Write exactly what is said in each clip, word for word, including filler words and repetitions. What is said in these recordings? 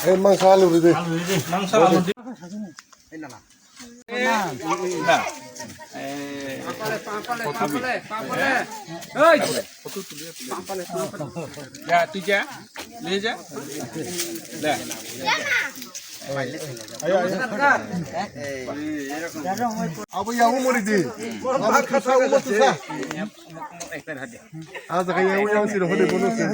Ei, mangsa alu di. Mangsa alu di. Ya, tu ya. Lihat ya. Dah. Abo yang umur di. Abo kata umur tu sa. Aja kaya yang siro hode bono siro.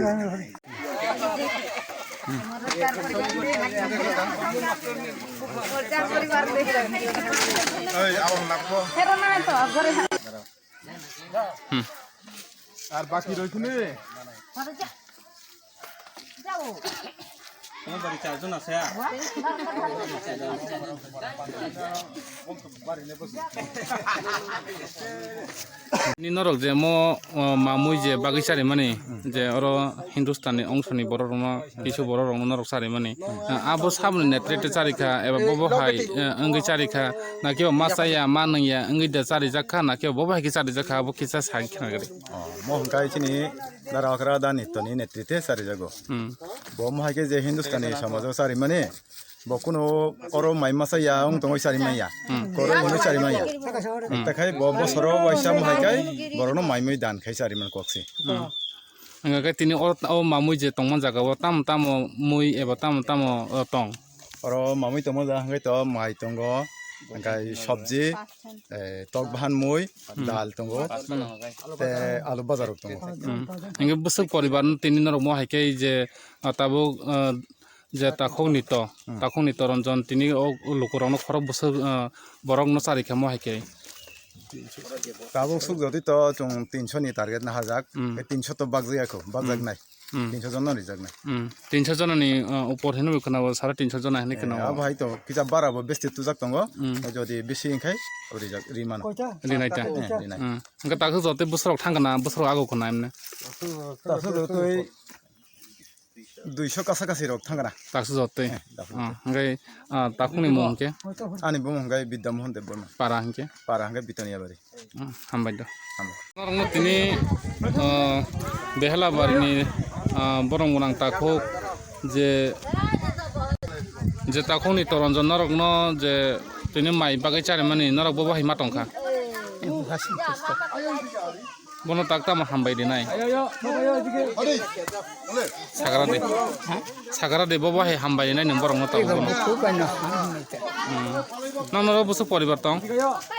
Ei, awang nakbo. Hmm. Ar baki roikhwni. Ni norok je mo, o, mamui je bagwi charimani, je oro Hindustani ongsoni borok rokno, kisu borok rokno norok charimani. Abo saboni netrete charikha eba bobo hai, eh, wngwi charikha, na kiba ma chaya, ma nungya wngwi da charijak kha, na kiba bobo hai khe charijak kha, abo kisa sai khna gari. O, mo hwnkhai chini Dara Okra da Nittoni netrite charijago. Hmm. Bo mo hai khe je Hindustani somajo charimani, bo kuno oro mai masa ya wng tongwi chari manya. Hmm. Koro hwnwi chari manya. Hmm. Ekta khai bo bosoro waisa mo hai khai borokno mai mui dan khai chari man koksi. Hmm. Hwnga khe tini o, o mamui je tongma jaga o tamo tamo mui eba tamo tamo, o, tong? Oro mamui tongma jaga hwnkhe to mai tongo, hwnkhe sabji, eh, tok bahan mui, dal tongo, tei alu bajar rok tongo. Hmm. Hwnkhe bwswk poribar no tini norok mo hai khe je, ah, tabuk, ah, je takhuk ni to, takhuk ni to ronjon tini o luku rok no khorok bwswk, ah, borok no chari khe mo hai khe. Tabuk suk jodi to chwng tinso ni target na hajak, hmm, tei tinso to bakjak ya kho, bakjak nai. Hmm. Tinso jon no rijak nai. Hmm. Tinso jon ni, uh, upor hinwi khwna bo sare tinso jon hinwi khwna. Eh, abo hai to kisa bara bo besti tujak tongo. Hmm. Jodi bisi hinkhai rijak, ri mano. Rinai ta. Eh, rinai. Hmm. Hwnkhe takhu jote bwswk thang kana, bwswk ago khwna emne. Takhu jotoi duiso kasa kasi rok thang kana. Takhu jotoi. Eh, takhu jotoi. Hmm. Hwnkhe, ah, takhuk ni mung hwnkhe? Ani bumung hwnkhe Bidya Mohan Debbarma. Para hwnkhe? Para hwnkhe Bitoniya Bari. Hmm, hambai do. Hambai. Norokno tini, ah, Behela barini, ah, borong gwnang takhuk je, je takhukni toronjon norokno je tini mai bagwi charimani norok bo bahai ma tongkha. Bono tak tamo hambai rinai. Sagra de. Sagra de bo bahai hambai rinai nung borokno takhuk bono. Hmm. Nang norok bwswk poribar tong?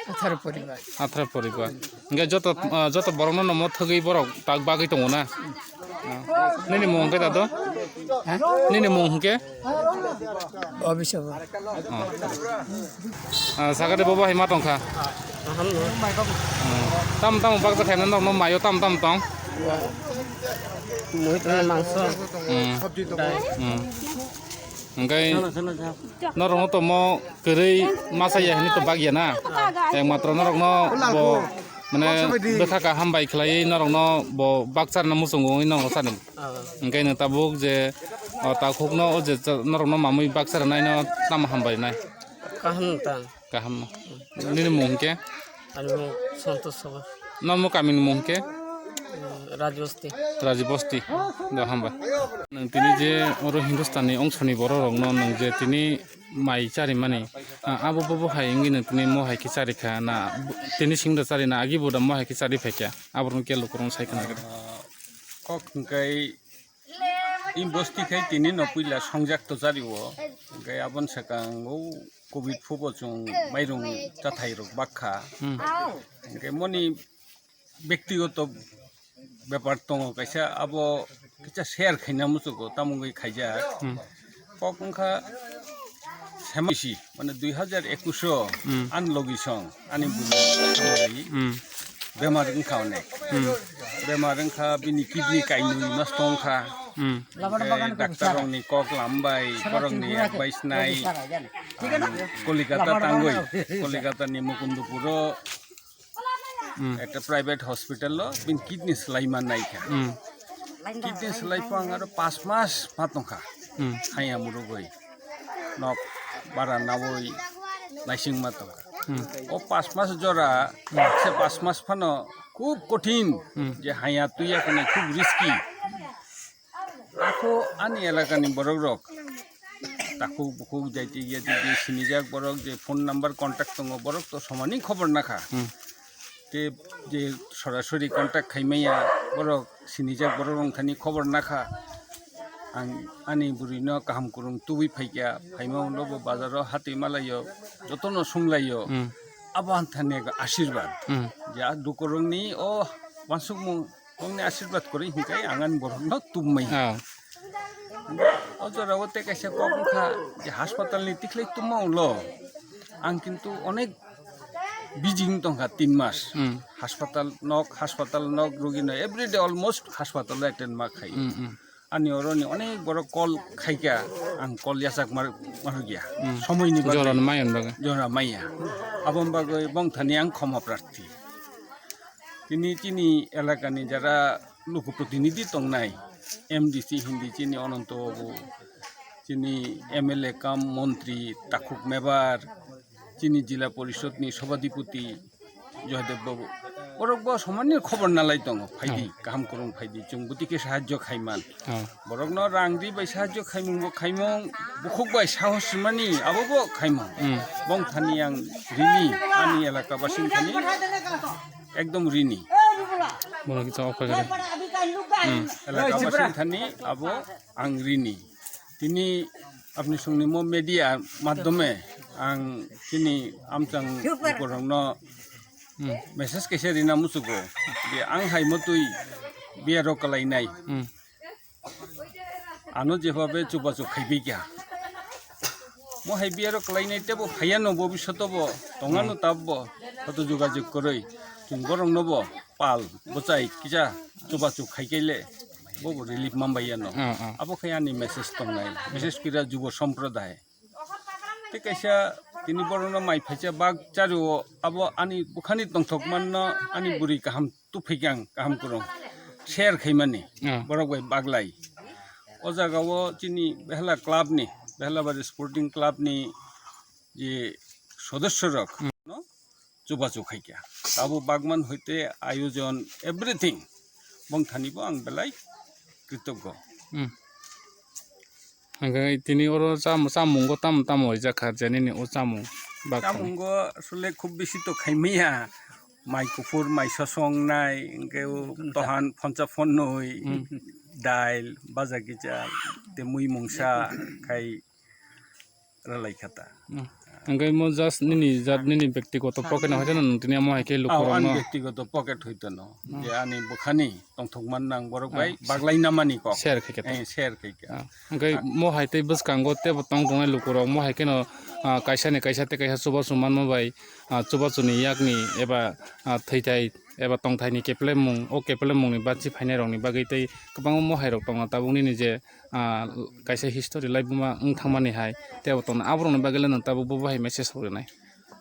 Atharo poribar. Atharo poribar. Hingke joto, ah, joto borokno nomo thwgwi borok tak bagwi tongo na? Ah. Nini mung hingke dado? Ha? Nini mung hingke? Obisabo. Ah. Ah, sakade bobo hai ma tongkha? Aham no. Hmm. Tam tam baksa khaina nokno mayo tam tam tong? Muit mangso. Hmm. Dai. Hmm. Hingke norokno tomo kwrwi masa ya hinwi to bagya na. Ekmatro norokno bo mane bwkha kaham bai khlaiwi norokno bo bakcharna muchungo wngwi norokno sadi. Hingke nwng tabuk je o takhukno o je norokno mamwi bakchar naino tamo hambai nai. Kaham ta. Kaham no. Nini mung hingke? Ani mung Santosh Sagar. Normo kamini mung hingke? Mm, Rajbosti. Rajbosti. Do hamba. Nang tini je oro Hindustani ongsoni borok rokno nang je tini mai charimani, ah, abo bobo hai wngwi nang tini mo hai khe charikha na tini singda charina agi boda mo hai khe chari phaikha aborokno kelo kwrwng sai khna. Ah, kok hingkai Im bosti khai tini no puila songjak to chari o. Hingke aboni sakang o covid phubo chwng mairung chathai rok bakha. Hmm. Hingke moni bektigoto bepar tongo kaisa abo kisa share khaina muchugo tamungwi khaijak. Hmm. Kok wngkha semisi mane dui hajar ekush o Hmm. Ani logi song ani bwrwi Hmm. Bemar wngkha onek. Hmm. Bemar wngkha bini kidney kainwi nosto wngkha. Hmm. Hingke doctor rokni kok lambai, borokni advice nai, Kolikata tangwi, Kolikata ni Mukundupuro Hmm. ekta private hospital o bini kidney swlaima naikha. Hmm. Kidney swlaiphang aro pas mas ma tongkha. Hmm. Haya murugwi nok bara nawi naisingma tongkha. Hmm. O pas mas jora, Hmm. se pas mas phano khub kothin Hmm. je haya tuya kone khub risky. Ako ani elakani borok rok takhuk bukhuk jaiti yati je sinijak borok je phone number contact tongo borok to somani khobor nakha. Hmm. Te je sorasori contact khaimaya borok sinijak borok rok thani khobor nakha. Ang ani bwrwino kaham kwrwng tubui phaikha, phaima ulo bo bazaro hatwi malaio, jotono sumlaio. Hmm. Abo ang thani ego asirwad. Hmm. Je a dukurokni o wansukmung bongni asirwad kwrwi hinkai ang ani borokno tubmai. Ah. O jorao tei kaisa kok wngkha je haspatalni tikhlai tubma ulo ang kintu onek busy wng tongkha tin mas. Hmm. Haspatal nok, haspatal nok, rugino everyday almost haspatal attend ma khai. Hmm, hmm. Ani oroni onek borok call khaikha, ang call yachak mar-, marwkya. Hmm. Somoini bagwi. Jorano maiya bagwi. Jora maiya. Aboni bagwi bongthani ang khoma prarthi. Tini chini elakani jara luku protinidhi tongnai, M D C hindi chini Ananto Babu, chini M L A kam montri, takhuk mebar, chini jila porishod ni sobhadipoti Joydev Babu. Borok bo somani khobor nalai tongo, phaidi, Hmm. kaham kwrwng phaidi, chwng bwtwi khe sahajyo khaiman. Oh. Borokno rang ri bai sahajyo khaimung bo khaimung, bukhuk bai sahos mani abo bo khaimung. Hmm. Bongthani ang rini, ani elaka basing thani ekdom rini. Bono kisa off khai gari. Hmm. Elaka basing thani abo ang rini. Tini apni songni mo media madhyome ang chini amchang borokno Hmm. message kaisa rina muchugo je ang hai motwi biyaro kalainai. Hmm. Ano jebabe chubachu khaibai kha. Mo hai biyaro kalainai tebo phaiya no bobishoto bo tongano Hmm. tabbo hoto jogajog kwrwi chwng borokno bo pal bwchai kisa chubachu khaikaile bo bo relief manbaiya no. Hmm, hmm. Abo khai ani message tongnai, bises kira jubo somproday. Tei kaisa tini borokno mai phaisa bak chario abo ani bukhani tongthok manno ani bwrwi kaham tuphaikha ang kaham kwrwng share khaimani Ah. borok bai baglai. O jaga o chini Behla club ni, Behlabari Sporting Club ni je sodosyo rok Hmm. no chubachu khaikha. Abo bagman hoite ayojon everything bongthani bo ang belai kritoggo. Hmm. Hingke tini oro cham-, chamungo tamo tamo rijak kha, je nini o chamung bak thani? Chamungo asole khub bisi to khaimaya, mai kuphur, mai sosong nai, hingke o tohan phoncha phonnoi, Hmm. dail, baja kisa, tei mui mungsa khai rwlai kha ta. Hmm. Hingke mo just nini jat nini bektigoto pocket no hoite no tini amo hai khe lukurok Ao, ani no bektigoto pocket hoite no, Hmm. je ani bwkhani tongthokmani nang borok bai Ah. baglai namani kok. Share khaikha ta. Eh, share khaikha. Ah, hingke mo hai tei bwskango tebo tong tongnai lukurok mo hai kheno, ah, kaisa ni kaisa tei kaisa chubachu manma bai, ah, chubachuni yakni eba, ah, thwithai eba tongthaini keplemung, o keplemungni bachi phainairokni bagwi tei kwbangma mo hairok tongo tabuk nini je, ah, kaisa history laibuma wng thangmani hai tebo tongna aborokni bagwi le nwng tabuk bo bo hai message rw rwnai.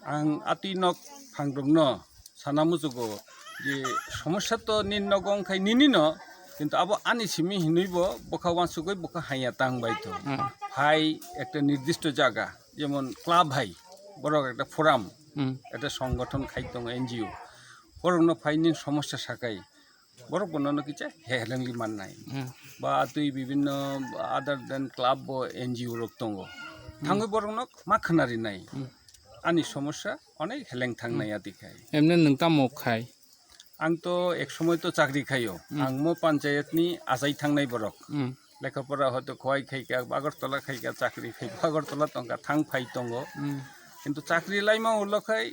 Ang atwi nok phangrokno sana muchugo je somosya to nini nogo wngkhai nini no, kintu abo ani simi hinwi bo bwkha uansugwi bwkha haiya tang bai to. Hmm. Phai ekta nirdishto jaga, jemon club hai, borok ekta forum, Hmm. ekta songgothon khai tongo N G O. Borokno phai nini somosya sakai. Borok bono no kisa helengli mannai. Hmm. Ba twi bibinno other than club bo N G O rok tongo. Hmm. Thangwi borokno ma khwnarinai. Hmm. Ani somosya onek heleng thangnai Hmm. ati khai. Emne nwng tamo khai? Ang to ek somoi to chakri khaio. Hmm. Ang mo panchayat ni achai thangnai borok. Hmm. Lekha pora hoito khowai khaikha, Agartala khaikha, chakri khaikha, Agartala tongkha, thang phai tongo. Hmm. Kintu chakri laima ulo khai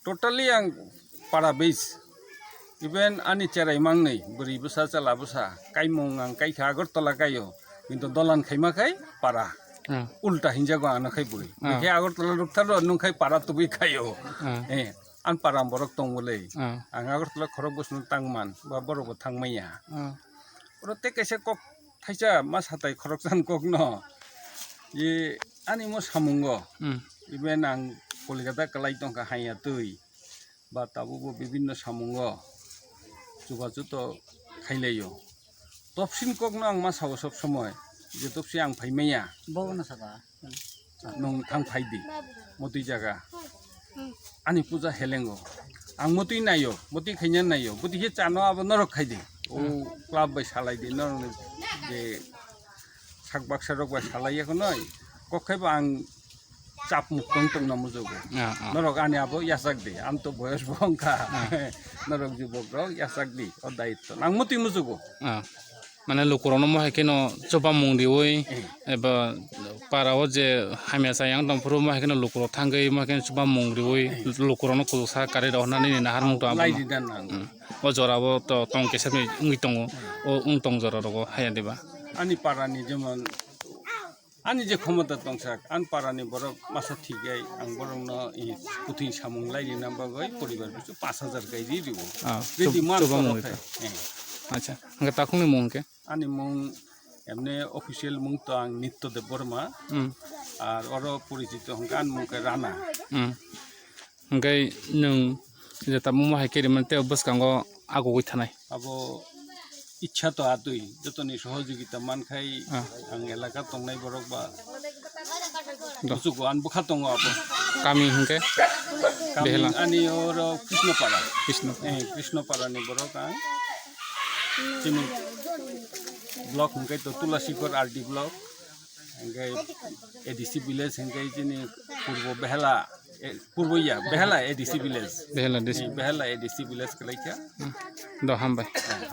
totally ang para base. Even ani cherai mangnwi, bwrwi bwsa, chwla bwsa, kaimung ang kaikha Agartala kaio, kintu dolan khaima khai para. Ah. Ulta hinjago ano khai bwrwi. Ah. Bwkhe Agartala ruktharo, nwng khai para tubui khaio. Ah. Eh, ang para borok tongwlwi. Ah. Ang Agartala khorok bwswng tangman, ba borok bo thangmaya. Ah. Oro tei kaisa kok thaisa ma satai khoroksan kokno. Ye ani mo samungo. Hmm. Even ang Kolkata kwlai tongkha haiya twi. Ba tabukbo bibinno samungo chubachu to khailaio. Topsin kokno ang ma sao sob somoi, je topsi ang phaimaya. Bono saka. Nwng thang phaidi, motwi jaga. Ani puja helengo. Ang motwi naio, motwi khaina naio. Bwtwi khe chano abo norok khai di. O club bai salai di, norok ni je sak baksa rok bai salai ya khonoi. Kok khai bo ang chap muk tong tong na mujugo. Ah, ah. Norok ani abo yasak di. Ang to boyos bo wngkha. Ah. Norok jubok rok yasak di. O daitto. Ang motwi mujugo. Ah. Mane lukurokno mo hai kheno chubamung riui, eh, eba para o je hamya chayang tongphuru mo hai kheno lukurok thangwi mo hai kheno chubamung riui, eh, lukurokno kuchuksa karwi rw hwnna nini naharmung to abo. Lai di dan ang. Hmm. O jora o to tong kisa wngwi tongo. Hmm. O wng tong jora rogo haya diba? Ani para ni jemon ani je khomota tongsak, ani para ni borok masa thik gai, ang borok no i kuthwi samung lai rina bagwi poribar bisu pash hajar kai ri riwo. Ah, ready chub-, man chubamung tongthai. Eh. Acha, hwnkhe takhukni mung hwnkhe? Ani mung emne official mung to ang Nitya Debbarma. Hmm. Ar oro porichito hwnkhe ani mung khe Rana. Hmm. Hwnkhe nwng je tabukma hai khe rimani tei bwskango agugwi thanai. Abo ichha to atwi jotoni sohojogita mankhai. Ah. Ang elaka tongnai borok ba do. Busugo ani bwkha tongo abo. Kami hwnkhe? Kami Behela. Ani oro Krishnopara. Krishnopara. Eh, Krishnopara ni borok ang. Chini block hwnkhe to Tulasikor R D block. Hwnkhe A D C village hwnkhe chini Purbo Behela, eh, Purbo ya, Behela A D C village. Behela D C. Eh, Behela A D C village kwlaikha. Hmm. Do hambai. Eh, ham-